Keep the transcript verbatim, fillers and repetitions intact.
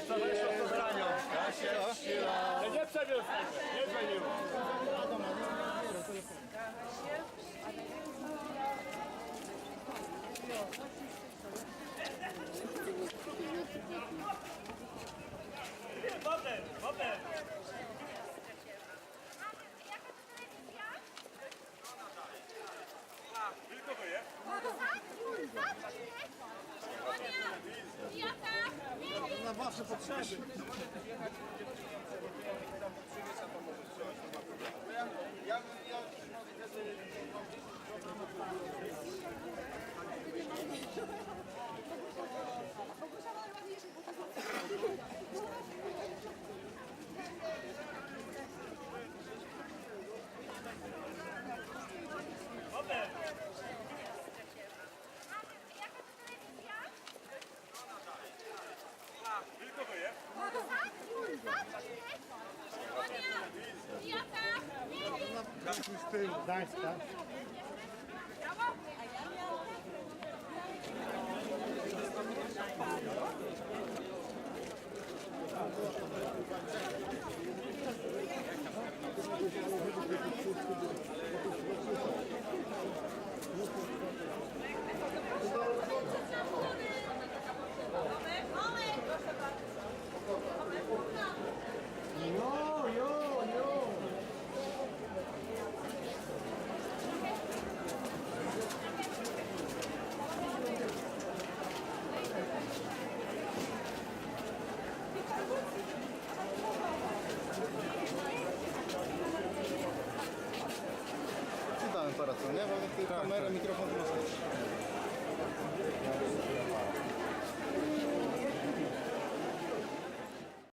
Co wyszło z tą branią? Kaszëbsczi las. Nie przewiózł, nie dzwonił. Potem, potem. Jaka to telewizja? Wilkowo, nie? Na wasze potrzeby. Gdańsk, tak? Jo, jo, jo. Ci damy parę, co nie? Bo kamera, mikrofon, to ma sens.